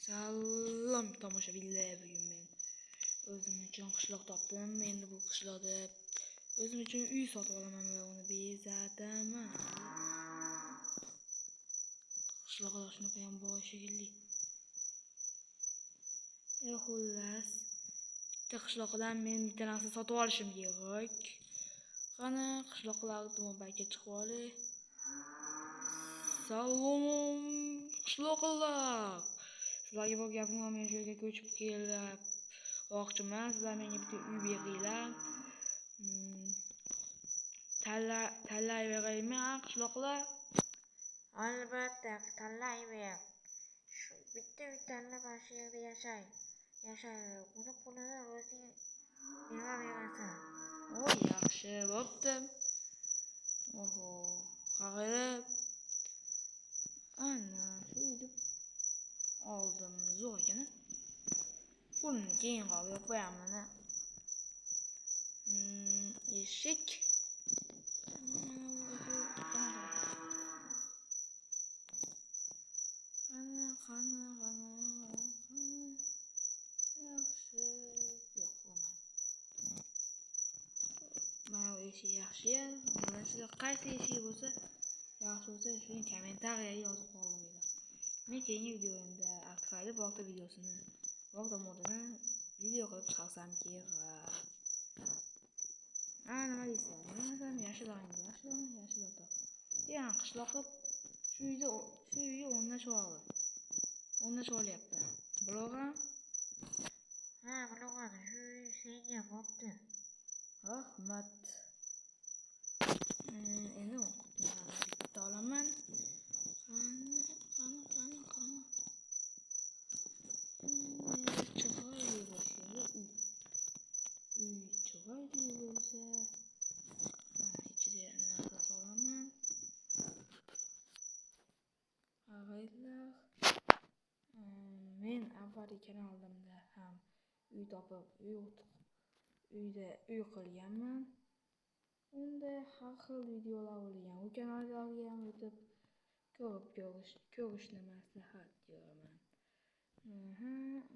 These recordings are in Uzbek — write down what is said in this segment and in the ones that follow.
Salom tomoshabinlar, bugun men o'zim uchun qishloq topdim. Endi bu qishloqda o'zim uchun uy sotib olaman va uni bezataman. Qishloqda shunaqa ham boy shekilli. Xullas, bitta qishloqdan men bitta narsa sotib olishim kerak. Qani qishloqlar mo'bayga chiqib olay. Salom qishloqlar. Sizlarga bor gapim bor, men shu yerga ko'chib kelmoqchiman. Sizlar menga bitta uy beringlar. Tanlayveraymi qishloqlar? Albatta, tanlayver. Shu bitta uy tanlab ana shu yerda yashay. Yashayver. Uni pulini o'zing beraverasan. O, yaxshi, bo'pti. Oho, qarab. Ana, shu uyni oldim. Zo'r ekan. Pulni keyin qolib qo'yaman. Eshik. Qani, qani, qani, qani. Yaxshi. Yo'q, bo'lmadi. Mana bu eshik yaxshi. Sizlar qaysi eshik bo'lsa, yaxshi bo'lsa, shuni kommentariyaga yozib qoldiringlar. Men keyingi videoyimda Artfayda bog'da videosini, bog'da modini video qilib chiqarsam kerak. Ha, nima deysizlar? Nima yashil rangda, yaxshimi? Yashil o'toq. Yana qishloqqa shu uyda, shu uyga o'rnashib oldim. O'rnashib olyapman. Bilog'am? Ha, bilog'am, shu uy senga bo'pti. Rahmat. Endi bitta olaman. Qani, qani, qani, qani. Chiroyli bo'lsa, uy. Uy chiroyli bo'lsa, mana ichiga narsa solaman. Qaranglar. Men avvalgi kanalimda ham uy topib, uyda uy qilganman. Unda har xil videolar bo'lgan. U kanallarga ham o'tib ko'rishni maslahat beraman.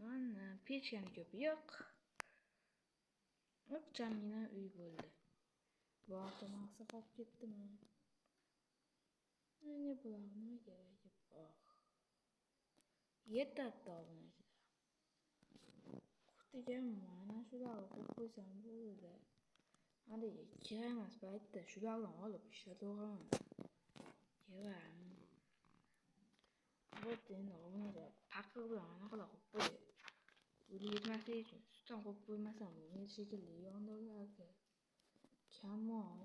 Mana pechkani ko'pi yo'q. Ixchamgina uy bo'ldi. Birorta narsa qolib ketdimi? Endi bular nima keragi bor? Yetadi obunachilar. Qutiga mana shularni qo'yib qo'ysam bo'ldi. Haligi kerak emas paytda shularni olib ishlataveraman. Kerak. Bo'pti, endi obunachilar paqir bilan anaqa qo'yib qo'y. O'li yetmasligi uchun sutdan qo'yib qo'ymasam bo'lmaydi shekilli yondoqlarga. Kamol.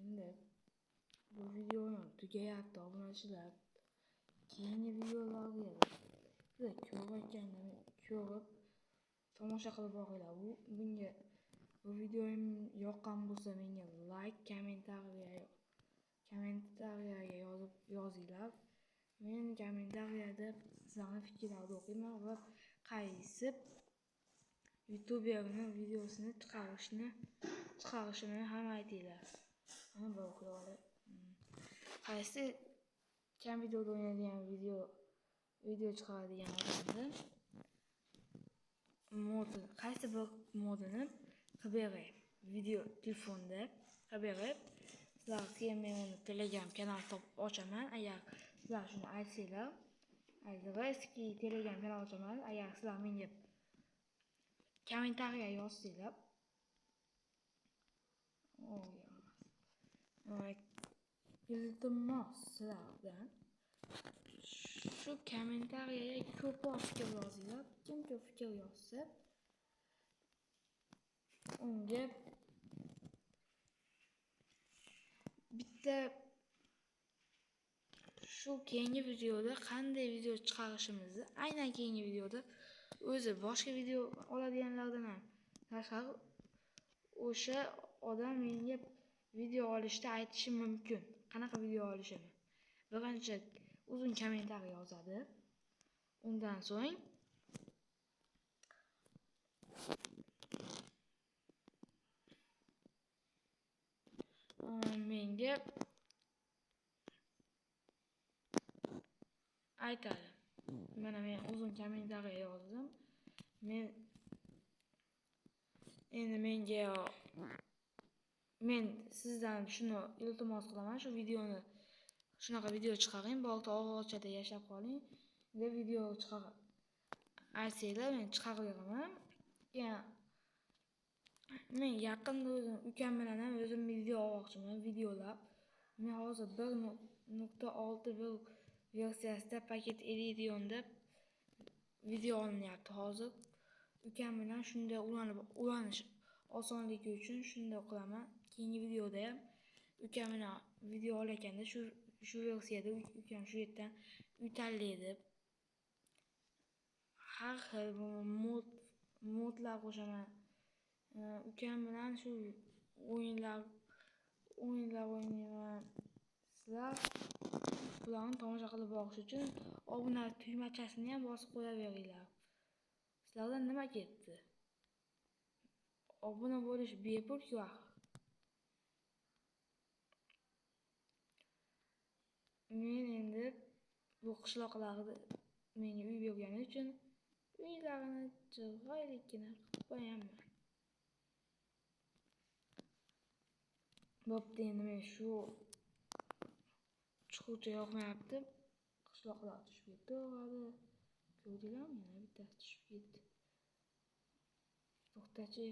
Endi bu videoyim tugayapti obunachilar. Keyingi videolarga sizlar ko'rayotganda ko'rib tomosha qilib boringlar. Bunga bu videoyim yoqqan bo'lsa menga like, kommentariyaga yozib yozinglar. Men kommentariyada sizlarning fikrlaringizni o'qiyman va qaysi youtuberning videosini chiqarishini ham aytinglar. Mana bu o'qib. Qaysi kompyuterda o'ynaydigan video chiqaradigan odamni mod, qaysi bir modini qilib beray. Video telefonda qilib berib, sizlar keyin men uni Telegram kanal topib ochaman. Agar sizlar shuni aytsanglar, eski Telegram kanal ochaman. Agar sizlar menga kommentariya yozsanglar, iltimos sizlardan shu kommentariyaga ko'proq fikr yozinglar. Kim ko'p fikr yozsa, unga bitta shu keyingi videoda qanday video chiqarishimizni, aynan keyingi videoda o'zi boshqa video oladiganlardan ham tashqari o'sha odam menga video olishda aytishi mumkin. Qanaqa video olishini. Birinchi uzun kommentariy yozadi. Undan so'ng menga aytadi. Mana men o'zim kommentariya yozdim. Men endi menga men sizdan shuni iltimos qilaman, shu videoni shunaqa video chiqaring, Bolta og'ochada yashab qoling deb video chiqar aytsanglar men chiqarib beraman. Yani men yaqinda o'zim ukam bilan ham o'zim video olmoqchiman, videolab. Men hozir 1.6.1 versiyasida paket Edition'da video olinyapti hozir. Ukam bilan shunda ulanish osonligi uchun shunda qilaman. Keyingi videoda ham ukam bilan video olayotganda shu versiyada ukam shu yerdan uy tanlaydi. Har xil modlar qo'shaman. Ukam bilan shu o'yinlar o'ynayman. Sizlar bularni tomosha qilib borish uchun obuna tugmachasini ham bosib qo'yaveringlar. Sizlardan nima ketdi? Obuna bo'lish bepul-ku axir. Men endi bu qishloqlarni menga uy bergani uchun uylarini chiroylikkina qilib qo'yaman. Bo'pti, endi men shu chuqurcha yoqmayapti. Qishloqlar tushib ketaveradi. Ko'rdinglarmi? Yana bittasi tushib ketdi. To'xtachi.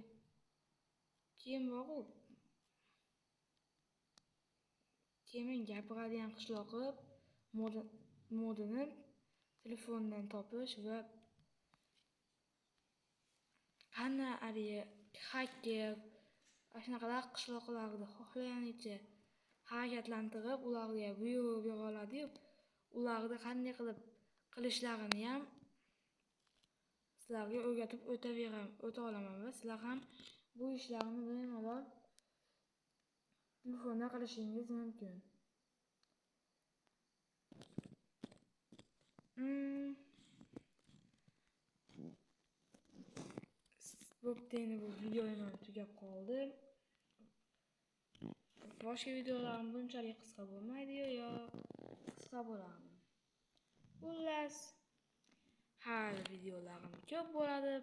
Keyin bor-u. Keyin men gapiradigan qishloqi modini telefondan topish va qanday haligi hacker shunaqalar qishloqlarni xohlaganicha harakatlantirib, ularga buyruq bera oladi-yu, ularni qanday qilib qilishlarini ham sizlarga o'rgatib o'ta olaman va sizlar ham bu ishlarni bemalol telefonda qilishingiz mumkin. Bo'pti, endi bu videoyim ham tugab qoldi. Boshqa videolarim bunchalik qisqa bo'lmaydi-yu, yo qisqa bo'ladimi? Xullas, hali videolarim ko'p bo'ladi.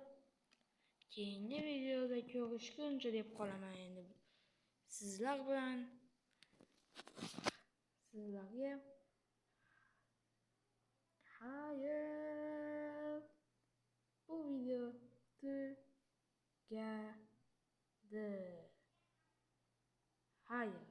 Keyingi videoda ko'rishguncha deb qolaman endi sizlar bilan. Sizlarga xayr. Bu video tugadi. Xayr.